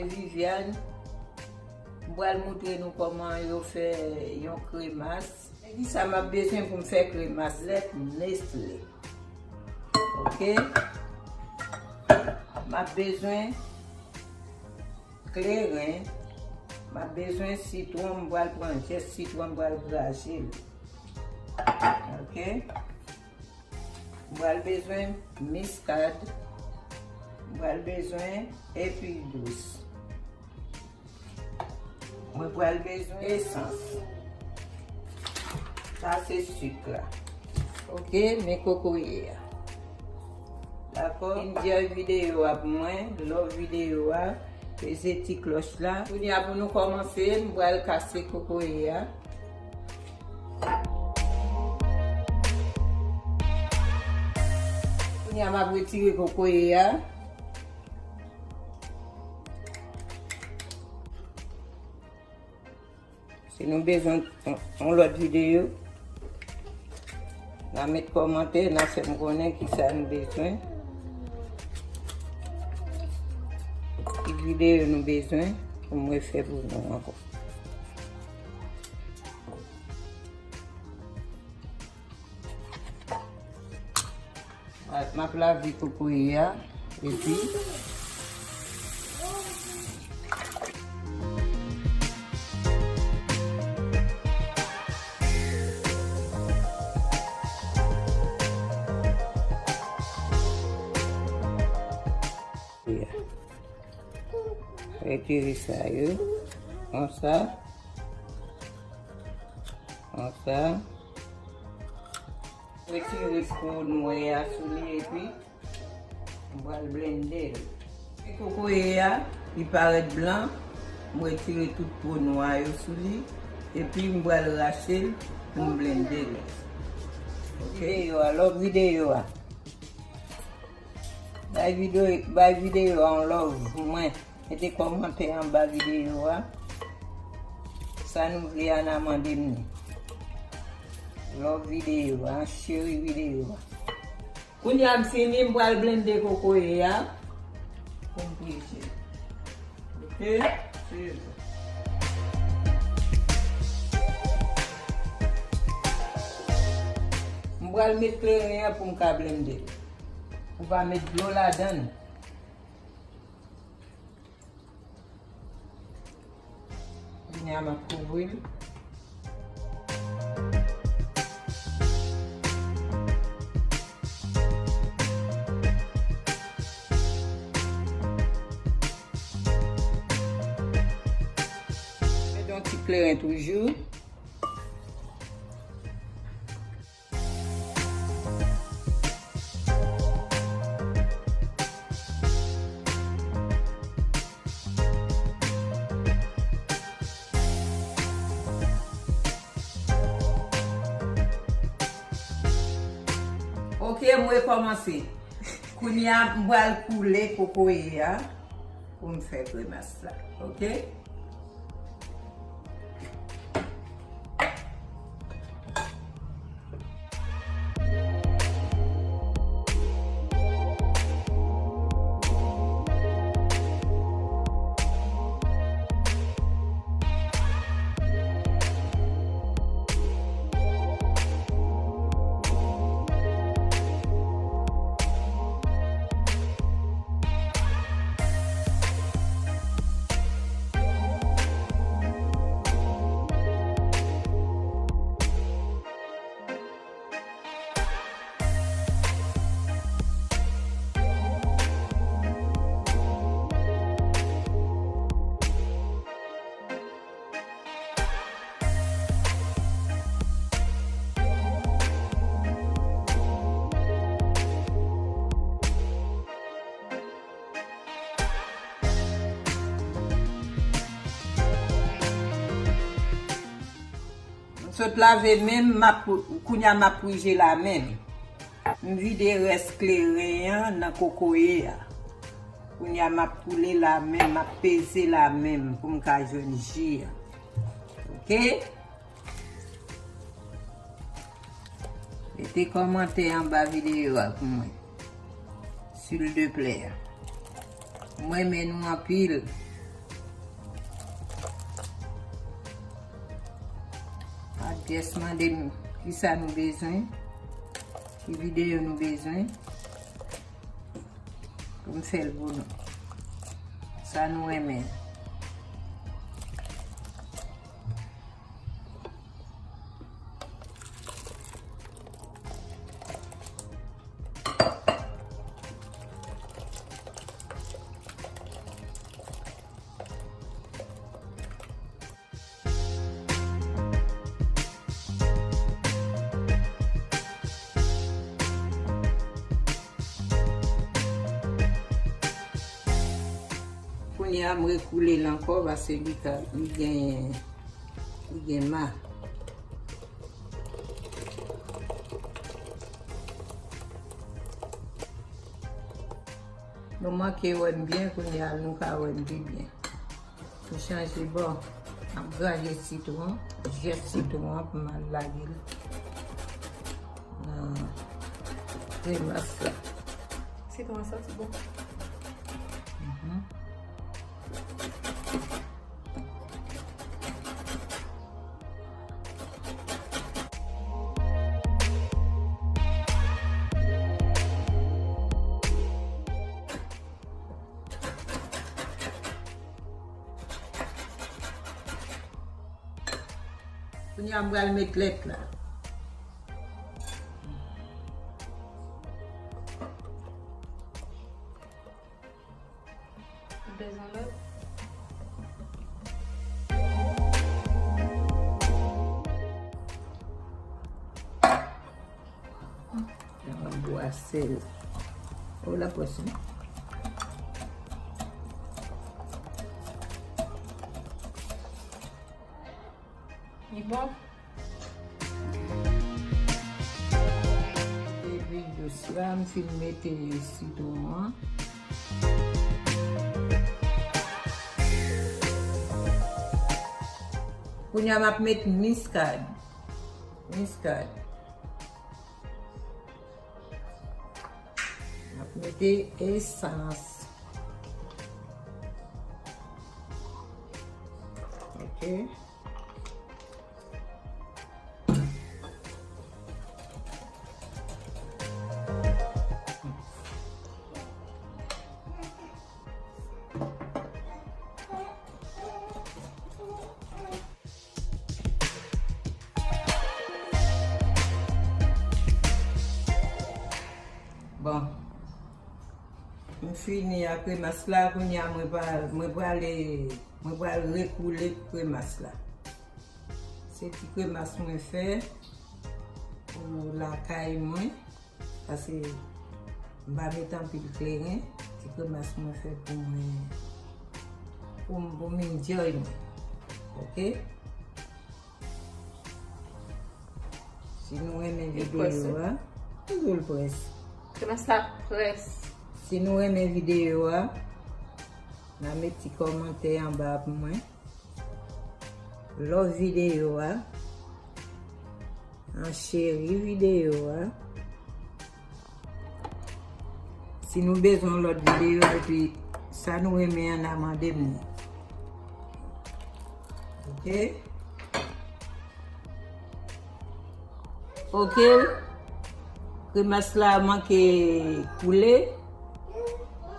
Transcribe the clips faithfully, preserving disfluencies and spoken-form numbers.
Viviane, m pral moutre nou kòman yo fè yon kremas. Men kisa m ap bezwen pou m fè kremas? Lèt Nestlé. Ok? M ap bezwen kleren. M ap bezwen sitwon, m pral pran zès sitwon, m pral kraze l. Ok? M pral bezwen miskad. M pral bezwen epi dous. Mwen pral bezwen esans. Sa se sik la. Ok, men kokoye a. Dakò? Enjoy videyo a pou mwen, love videyo a, peze ti klòch la. Kounye a pou nou kòmanse, m pral kase kokoye a. Kounye a m ap retire kokoye a. Si nou bezwen yon, yon lòt videyo, n a met kòmantè, n a fè m konnen kisa nou bezwen. Ki videyo nou bezwen pou m refè pou nou ankò. M ap lave kokoye a, epi retire sa yo, konsa, konsa. Retire po nwè a sou li epi m pral blende l. Ti kokoye a, li parèt blan, m retire tout po nwa yo sou li, epi m pral rache l pou m blende l. Ok, yo, alò videyo a. Bay videyo, bay videyo a yon love pou mwen. Mete kòmantè anba videyo a. Sa nou vle a, n a mande m li. Love videyo a, cheri videyo a. Kounye a m fini, m pral blende kokoye a pou m peze. Ok? Suiv. M pral met kleren an pou m ka blende. Ou pa met dlo ladan l. Kounye a m ap kouvri l. Met yon ti kleren toujou. Ok, m rekòmanse. Kounye a, m pral koule kokoye a pou m fè kremas la. Ok? M sot lave men m, m ap, kounye a m ap prije la men m. M vide rès kleren an nan kokoye a. Kounye a m ap koule la men m, m ap peze la men m pou m ka jwenn ji a. Ok? Mete kòmantè anba videyo a pou mwen. S'il te plaît. Mwen renmen nou anpil. Jès mande m kisa nou bezwen, ki videyo nou bezwen pou m fè l pou nou. Sa nou renmen. Kounye a, m rekoule l ankò paske li ka, li gen, li gen ma. Nou manke wè m byen, kounye a nou ka wè m pi byen. M chanje bò. M ap graje sitwon, jès sitwon an pou m al lage l nan kremas la. Sitwon an santi bon. Mhm. Kounye a m pral met lèt la. Ou bezwen lòt? Yon gwo sèl. O, la pwès, wi. Li bon? Epi dous la, m fin mete sitwon an. Kounye a, m ap met miskad. Miskad. M ap mete esans. Ok. Bon. M fini ak kremas la, kounye a mwen pral, mwen prale, mwen pral rekoule kremas la. Se ti kremas mwen fè pou lakay mwen, paske m pa met anpil kleren, ti kremas mwen fè pou mwen, pou m, pou m enjoy mwen. Ok? Si nou renmen videyo a, toujou l pwès. Kremas la pwès. Si nou renmen videyo a, n a met ti kòmantè anba pou mwen. Love videyo a. An cheri videyo a. Si nou bezwen yon lòt videyo epi sa nou renmen an, n a mande m li. Ok? Ok. Kremas la manke koule.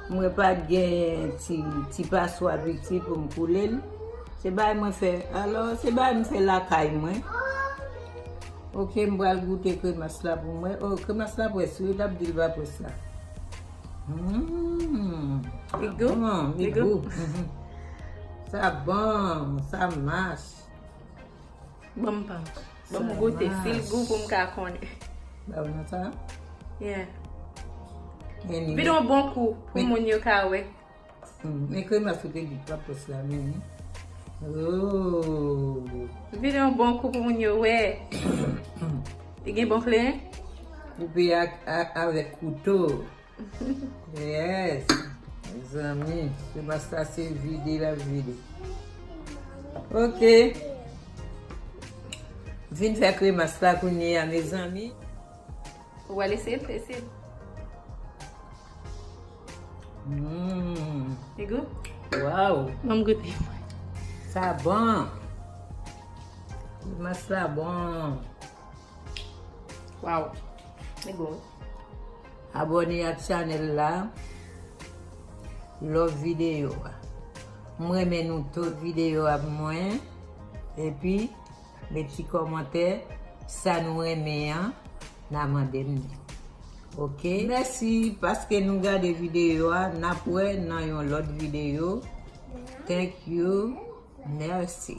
Mwen pa t gen ti, ti paswa piti pou m koule l. Se bagay mwen fè. Alò, se bagay m fè lakay mwen. Ok, m pral goute kremas la pou mwen. Oh, kremas la pwès, wi, l ap di l pa pwès la. Mm. Li gou? Bon, li gou? Li gou. Mhm. Sa bon, sa mach. Ban m pa. Ban m goute. Si l gou pou m ka konnen. Ba w nan sa? Yeah. Anyway. Vide yon bon kou pou moun yo ka wè. Hmm, men kremas ou te di pa pwès la, men. Oh. Vide yon bon kou pou moun yo wè. Li gen bon kleren? Koupe ak, ak, avèk kouto. Yes. Mezanmi, kremas la se vide l ap vide. Ok. Vin fè kremas la kounye a, mezanmi. Ou al eseye l, eseye l. Mm. Li gou? Waw. Ban m goute. Sa bon. Mas la bon. Waw. Li bon. Abòne ak chanèl la. Love videyo a. M renmen nou tout videyo a mwen. Epi met ti kòmantè sa nou renmen an nan mande m li. Ok? Mèsi paske nou gade videyo a. N ap wè nan yon lòt videyo. Thank you. Mèsi.